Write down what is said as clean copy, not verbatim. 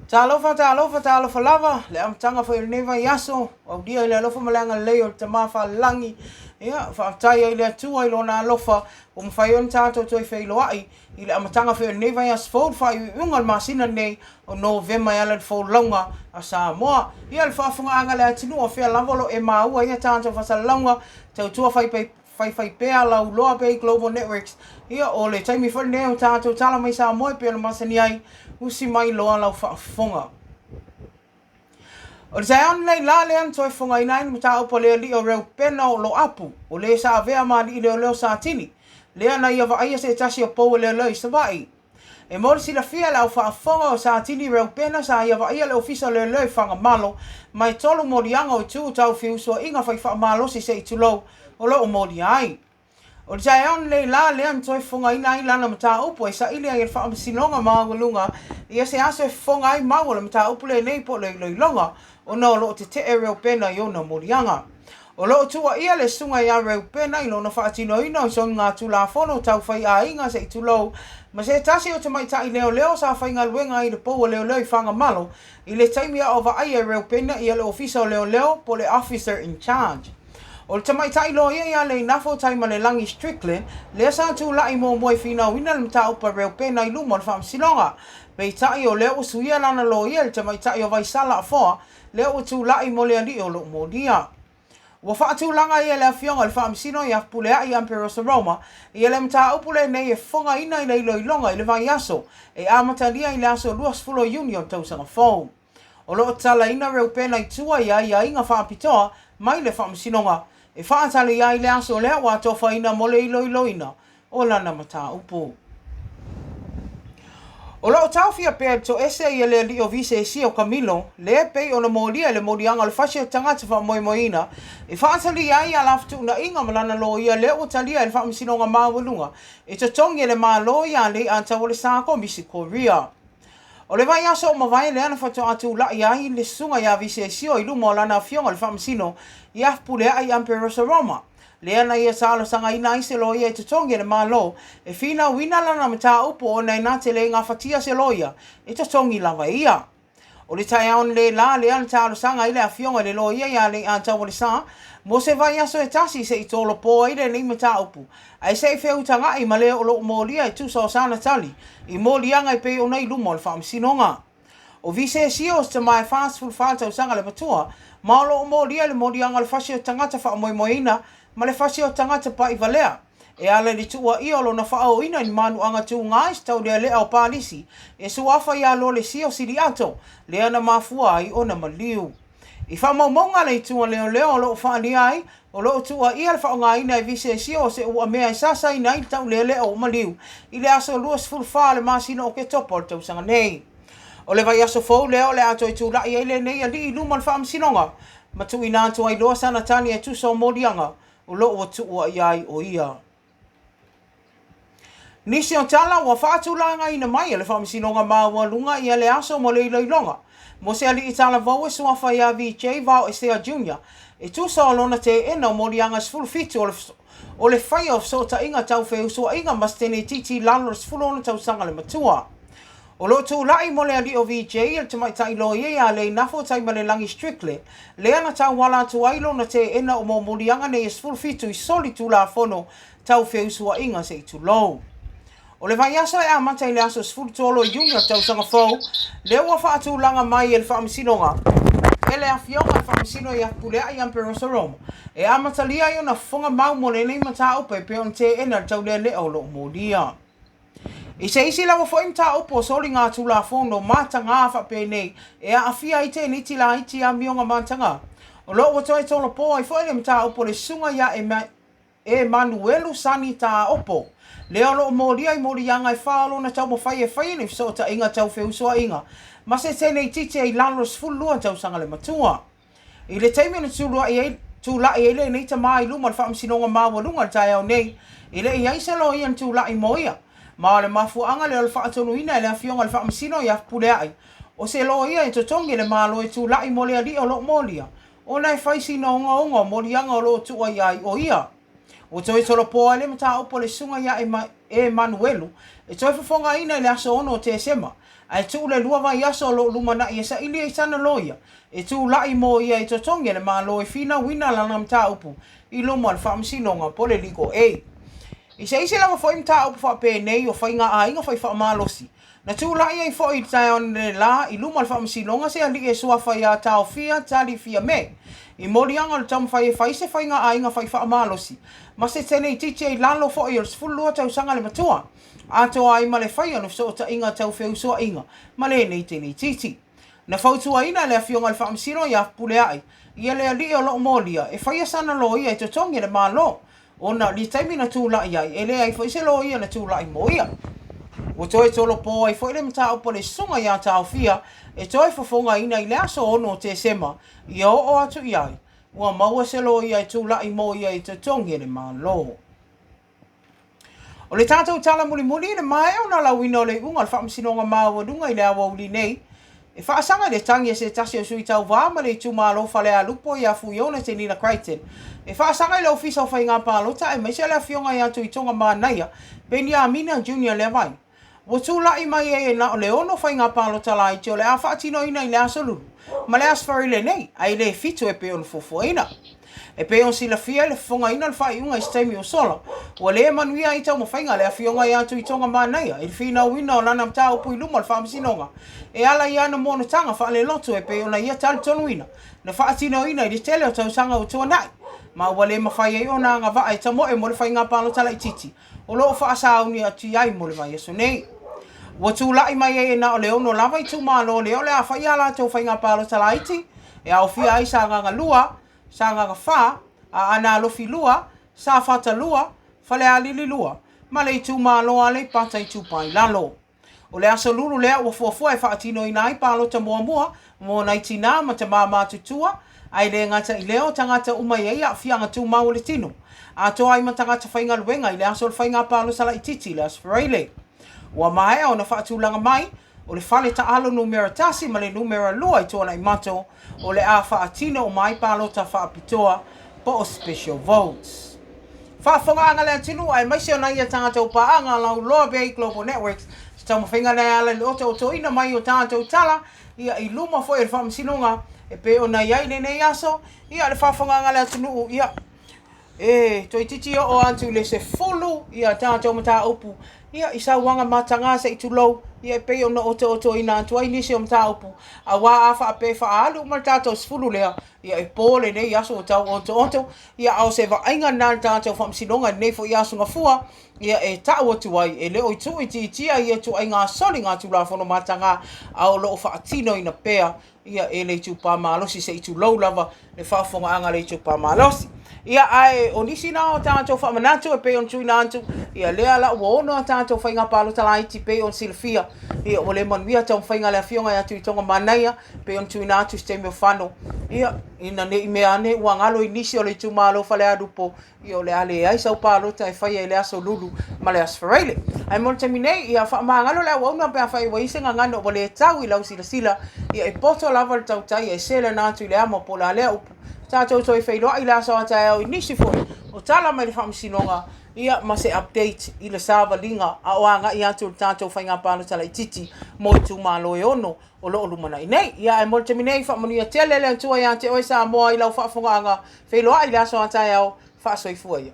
Talofa, talofa, talofa lava, le amataga foi o lenei vaiaso, aulia i le alofa ma le agalelei o le Tama Faalelagi. Ia, faafetai ai i le Atua i Lona alofa ua mafai ai ona tatou toe feiloai i le amataga foi o lenei vaiaso fou, le faaiuiuga o le masina lenei o Novema e ala i le folauga a Samoa. Ia, le faafofogaaga a le atunuu, o fea lava o lo o e maua ai a tatou faasalalauga, tautua faifaipea lauloa pea i Global Networks. Ia, o le taimi foi lenei o tatou tala mai Samoa e pei ona masani ai, usi mai loa lau faafofoga. O le taeao lenei la lea na toe fofogaina ai le mataupu a le alii o Reupena o Loapu, o le sa avea ma alii leoleo Satini, lea na ia vaaia se tasi o pou a leoleo i Savaii. E mo le silafia e le au faafofoga o Satini Reupena sa ia vaaia le ofisa o leoleo i Fagamalo ma e tolu moliaga o itu tau feusuaiga fai faamalosi se i tulou o lo o molia ai. O le taeao lenei la lea na toe fofogaina ai lana mataupu e saili ai e le Faamasinoga Maualuga ia se aso e fofoga ai mau o le mataupu lenei po o le iloiloga ona o lo o tetee Reupena i ona moliaga. O lo o tuuaia le susuga ia Reupena i lona faatinoina o soligatulafono tau faiaiga se i tulou ma se tasi o tamaitai leoleo sa faigaluega ai i le pou a leoleo i Fagamalo i le taimi a o vaaia e Reupena ia le ofisa o leoleo po o le Officer in Charge. O le tamaitai loia ia Leinafo Taimalelagi Strickland lea sa tulai muamua e finauina le mataupu a Reupena i luma o le faamasinoga. Peitai o lea ua suia lana loia i le tamaitai o Vaisala Afoa lea ua tulai mo le alii o lo o molia. Ua faatulaga ia le afioga i le faamasino ia Fepuleai Amperosa Roma ia le mataupu lenei e fofogaina i le iloiloga i le vaiaso e amatalia i le aso 20 o Iuni o le tausaga fou. O lo o tatalaina Reupena i tua i aiaiga faapitoa mai le Faamasinoga e faatali ai le aso lea ua atofaina mo le iloiloina o lana mataupu. O lo o taofia pea e le toese ia le alii o Visesia o Kamilo, le pei ona molia i le moliaga o le fasi o tagata faamoemoeina e faatali ai a la fetuunaiga ma lana loia lea ua talia e le Faamasinoga Maualuga e totogi e le Malo ia Leiataualesa Komisi Korea. O le vaiaso ua mavae lea na faatoa tulai ai le susuga ia Visesio i luma o lana afioga i le Faamasino ia Fepuleai Amperosa Roma, lea na ia talosagaina ai se loia e totogi e le Malo e finauina lana mataupu ona e na te le gafatia se loia e totogi lava e ia. O le taeao le la lea na talosaga ai le afioga i le loia ia Leiataualesa mo se vaiaso e tasi se i tolopo ai lenei mataupu ae se i feutaga'i ma le o lo o molia e tusa o sana tali i moliaga e pei ona i luma o le Faamasinoga. O Visesio o se tama e 44 tausaga le matua, ma o lo o molia i le moliaga o le fasi o tagata faamoemoeina ma le fasi o tagata pa'ivalea, e ala i le tuuaia o lona faaooina i ni manuaga tugā i se taulealea o Palisi e suafa ia Lolesio Siliato, lea na mafua ai ona maliu. I faamaumauga a le Itu a Leoleo o lo o faaalia ai, o lo o tuuaia le faaaogaina e Visesio o se uamea e sasaina ai le taulealea o maliu i le aso 24 o le masina o Oketopa o le tausaga nei. O le vaiaso fou lea o le a toe tulai ai lenei alii i luma o le faamasinoga ma tuuina atu ai loa sana tali e tusa o moliaga o lo o ua tuuaia ai o ia. Nisi o tala ua faatulagaina mai e le Faamasinoga Maualuga ia le aso mo le iloiloga mo se alii talavou e suafa ia VJ Vaoesea Junior e tusa o lona teena o moliaga 17 o le faia o fesootaiga tau feusuaiga ma se teneititi i lalo o le 16 tausaga le matua. O lo o tulai mo le alii o VJ e le tamaitai loia ia Leinafo Taimalelagi Strickland lea na tauala atu ai lona teena o momoliaga nei e 17 i soli tulafono tau feusuaiga se i tulou. O le vaiaso e amata i le aso 13 o Iuni o le tausaga fou, lea ua faatulaga mai e le Faamasinoga e le Afioga i le Faamasino ia Fepuleai Amperosa Roma e amatalia ai ona fofoga mau mo lenei mataupu e pei ona teena le taulealea o lo o molia. I se isi lava foi mataupu o soligatulafono matagā faapenei e aafia ai teniti laiti amioga matagā, o lo o ua toe tolopo ai foi le mataupu o le susuga ia Emanuelu Sani Taopo, lea o lo o molia i moliaga e fā o lona taumafai e fai ni fesootaiga tau feusuaiga ma se teneititi e i lalo o le 12 tausaga le matua. I le taimi na tula'i ai tula'i ai lenei tama i luma o le Faamasinoga Maualuga i le taeao nei, e le i i ai se loia na tula'i mo ia. Ma o le mafuaaga lea o le faatonuina e le Afioga i le Faamasino ia Fepuleai, o se loia e totogi e le Malo e tula'i mo le alii o lo o molia, ona e fai sina ogaoga o moliaga o lo o tuuaia ai o ia. Ua toe tolopo ai le mataupu a le Susuga ia Emanuelu e toe fofogaina i le aso 6 o Tesema. Ae tuu le 2 vaiaso o lo o lumanai e saili ai sana loia e tulai mo ia e totogi e le Malo e finauina lana mataupu i luma o le Faamasinoga po o le Legal Aid. I se isi lava foi mataupu faapenei o faiga aiga fai faamalosi, na tulai ai foi i le taeao analeila i luma o le Faamasinoga se alii e suafa ia Taofia Tali Fiame i moliaga o le taumafai e fai se faiga aiga fai faamalosi ma se teneitiiti e i lalo foi o le 12 tausaga le matua, atoa ai ma le faia o ni fesootaiga tau feusuaiga ma lenei teneitiiti. Na fautuaina e le Afioga i le Faamasino ia Fepuleai ia le alii o lo o molia e faia sana loia e totogi e le Malo, ona o le taimi na tulai ai, e leai foi se loia na tulai mo ia. Ua toe tolopo ai foi le mataupu a le Susuga ia Taofia e toe fofogaina i le aso 6 o Tesema ia oo atu i ai, ua maua se loia e tulai mo ia e totogi e le Malo. O le tatou tala mulimuli i le maea ona lauina o le iuga o le Faamasinoga Maualuga i le aoauli nei, e faasaga i le tagi a se tasi o sui tauva ma le itumalo Falealupo ia Fuiono Tenina Crichton, e faasaga i le Ofisa o Faiga Palota aemaise le Afioga ia Tuitoga Manaia Peniamina Junior Leavai. Ua tulai mai ai e na o le 6 faiga palota laiti o le a faatinoina i le Aso Lulu ma le Aso Faraile nei, ae le 7 e pei ona fuafuaina. E pei ona silafia i le fofogaina o le faaiuga i se taimi ua sola, ua le manuia ai taumafaiga a le Afioga ia Tuitoga Manaia i le finauina o lana mataupu i luma o le Faamasinoga e ala i ana monotaga faalelotu e pei ona ia talitonuina na faatinoina i le tele o tausaga ua tuanai, ma ua le mafai ai ona agavaa e tamoe mo le faiga palota laitiiti o lo o faasauni atu i ai mo le vaiaso nei. Ua tulai mai ai e na o le 6 lava itumalo lea o le a fai a latou faiga palota laiti, e aofia ai Sagaga 2, Sagaga 4, Aana Alofi 2, Safata 2, Falealili 2, ma le itumalo Aleipata Itupa i Lalo. O le aso Lulu lea ua fuafua e faatinoina ai palota muamua mo nai tinā ma tamā matutua, ae le gata i lea o tagata uma e i ai aafiaga tumau o le tino, atoa ai ma tagata faigaluega i le aso o le faiga palota laitiiti i le Aso Faraile. Ua maea ona faatulaga mai, o le fale taalo numera 1 ma le numera 2 i Tuanaimato o le a faatino uma ai palota faapitoa po o special votes. Faafofogaaga le atunuu aemaise o nai a tatou paaga Lauloa Bay Global Networks se taumafaiga lea e ala i le otootoina mai o tatou tala ia i luma foi o le faamasinoga e pei ona i ai lenei aso ia le faafofogaaga le atunuu ia e toeitiiti oo atu i le 10 ia tatou mataupu ia i sauaga mataga se i tulou ia e pei ona otootoina atu ai nisi o mataupu aua a faapea e faaalu uma le tatou 10 lea ia e po lenei aso ua tau otooto Ia, a o se vaaiga lena a le tatou Faamasinoga i lenei foi aso Gafua, ia e tau atu ai, e le o i tuuitiitia ia ituaiga soligatulafono mataga, a o lo o faatinoina pea ia e le itupa malosi se i tulou lava le faafofogaaga a le itupa malosi. Ia, ae o nisi na o tatou faamanatu e pei ona tuuina atu, ia lea la ua ono a tatou faiga palota laiti pei ona silafia, ia ua le manuia taumafaiga a le Afioga ia Tuitoga Manaia, pei ona tuuina atu i se taimi o fano, ia, ina ne i mea ane ua galo i nisi o le itumalo Falealupo, ia o le a leai sau palota e faia i le aso Lulu ma le aso Faraile. Ae mo le taimi nei, ia faamagalo le auauna pe afai ua i ai se gagana ua le tau i lau silasila, ia e poto lava le tautai e selana atu i le amo po o le a lea upu. Tatou toe feiloai i le aso a taeao i nisi foi o tala mai le Faamasinoga, ia ma se update i le savaliga a o agai atu le tatou faiga palota laitiiti mo itumalo e ono o lo o lumanai nei. Ia ae mo le taimi nei, faamanuia tele le Atua ia te oe Samoa i lau faafofogaaga, feiloai i le aso a taeao, faasoifua ia.